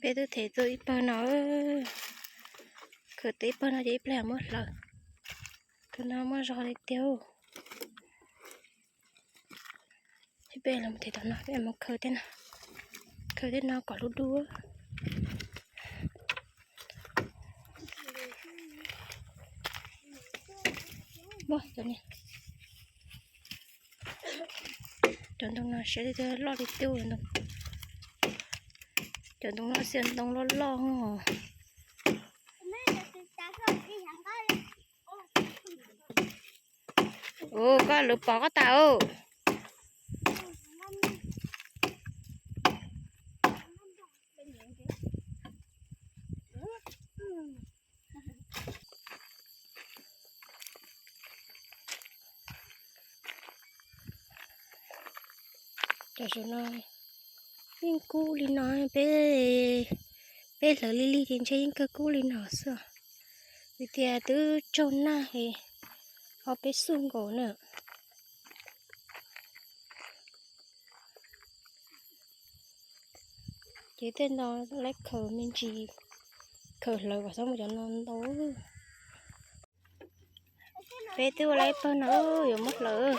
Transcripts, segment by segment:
Peb twb them tau ib pawg no, khaws tau ib pawg no ces ib pliag muab hlawv. Tus no muaj zog li tiag. Peb los them tom no, peb mus khaws tej no, khaws tej no kom du du. Muaj cov, cov ntoo no siab tiag tiag, loj li tiag ntoo. Cov ntoo no xiav ntoo loj loj. Ua koj lawv pov koj tas. Tam sim no yeej kub li no, peb, peb hlawv lig lig ces ntshe yeej kawg kub li no xwb. Vim tias twb tsaug nag es ob peb xub nkaus na. Ces tej no lawv khaws me ntsis, khaws hlawv kom txhob muaj cov no ntau. Peb twb ua lawm ib pawg no yuav muab hlawv.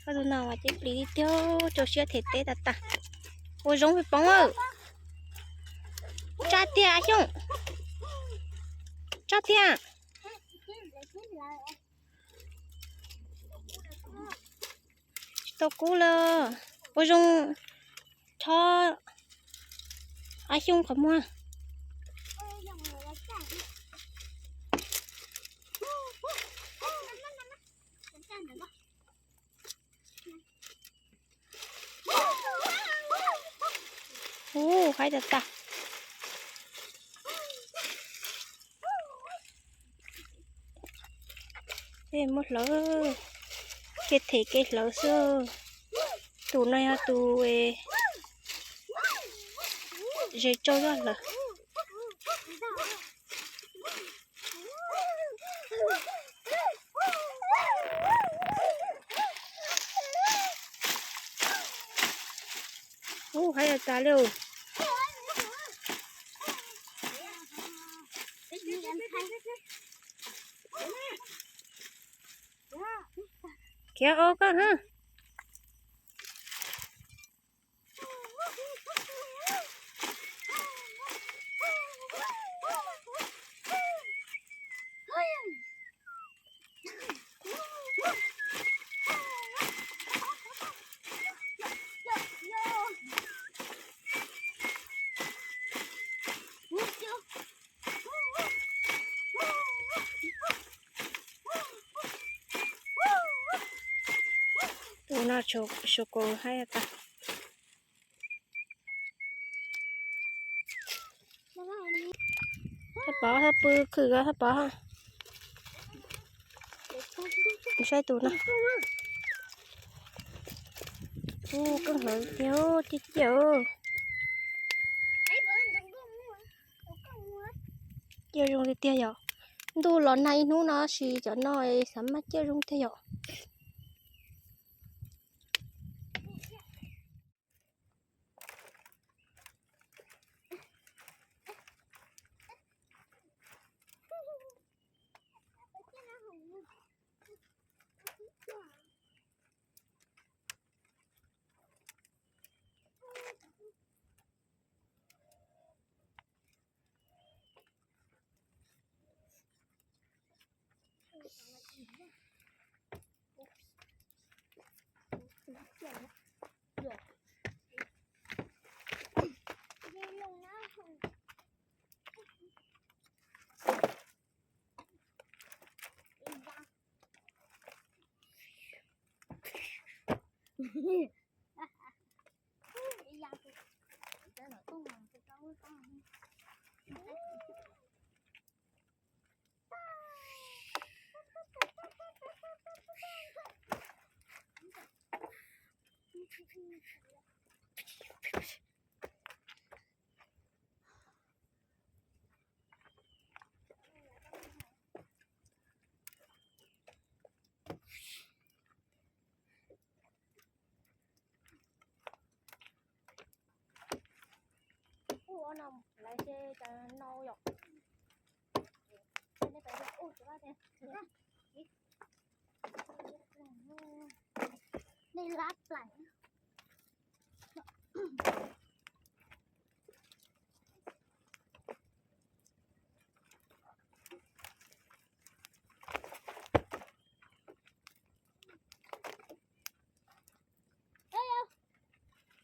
Koj tus no mas cev plis li tiag, rau siab them teb tas tas. Ua zoo pes poob. Tsa tiag Xyooj, tsa tiag. Tsis tau kub lawm. Ua zoo, chob Ab Xyooj qhov muag. Ub, haib tas tas. Tej muab hlawv, kev them kev hlawv xwb. Tus no yog tus ze tsau zog lawm. Ub, haib tas tas li. Khiav ua koj na. Tus no suav kaus haib tas. Thaj pov, thaj pw khwm thaj pov. Saib tus no. Ub, koj hlawv tiag, ciaj ciaj. Ciaj zoo li tiag yom. Ntuj los nag ib hnub no tab sis cov no xav mas ciaj zoo tiag yom. Nej lab plaim.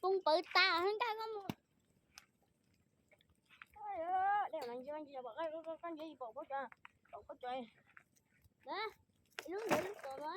Poob pawv tas nkaj koj mus. Lub ntawd lub tod no.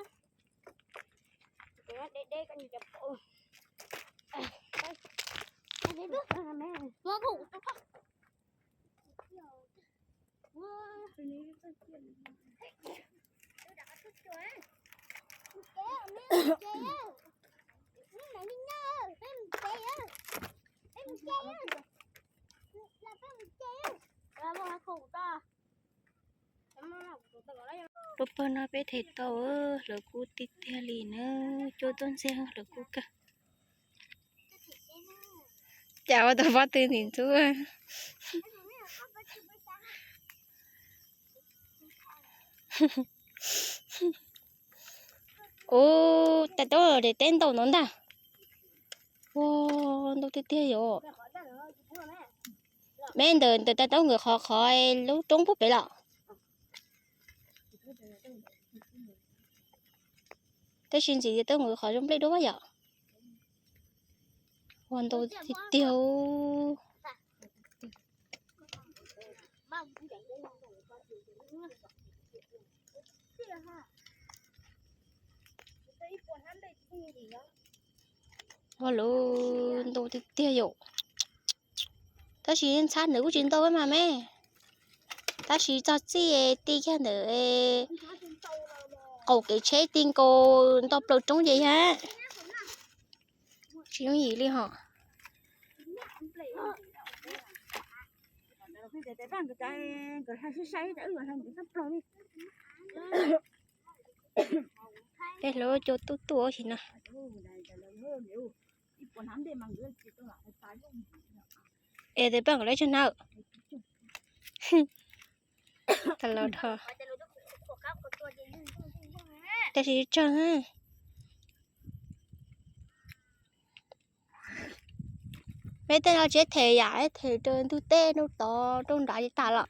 Lub pawg no peb them tau, lawv kub tiag tiag li na, cua tuaj ntxiag lawv kub kawg. Cas ua tau pob tw ntim ntxub. Ub, tais taub daim teb ntau no ntag. Ua, ntau tiag tiag yom. Me ntawm ntawm tais taub nkawd qhov qhov lub roob puag pem los. Tab sis ntxim tias taub nkawd qhov zoo nplej dua yom. Ua ntau tiag tiag. Ua lub ntau tiag tiag yom. Tab sis ntxhab ntawd kuj tsis ntau mas me. Tab sis txog txij ti kiag ntawd, qaum kev tsheb ti nkaus nto plaws roob ces yog tsis yooj yim li hos. Tej hlua cua tuaj tuaj sim no. Es tes paj nkawd lawv tsawg na. Tas los dhau. Tab sis tsawg. Peb tej no tsis them yam, them rau ntug teb rau tod rau nrad ces tas lawm.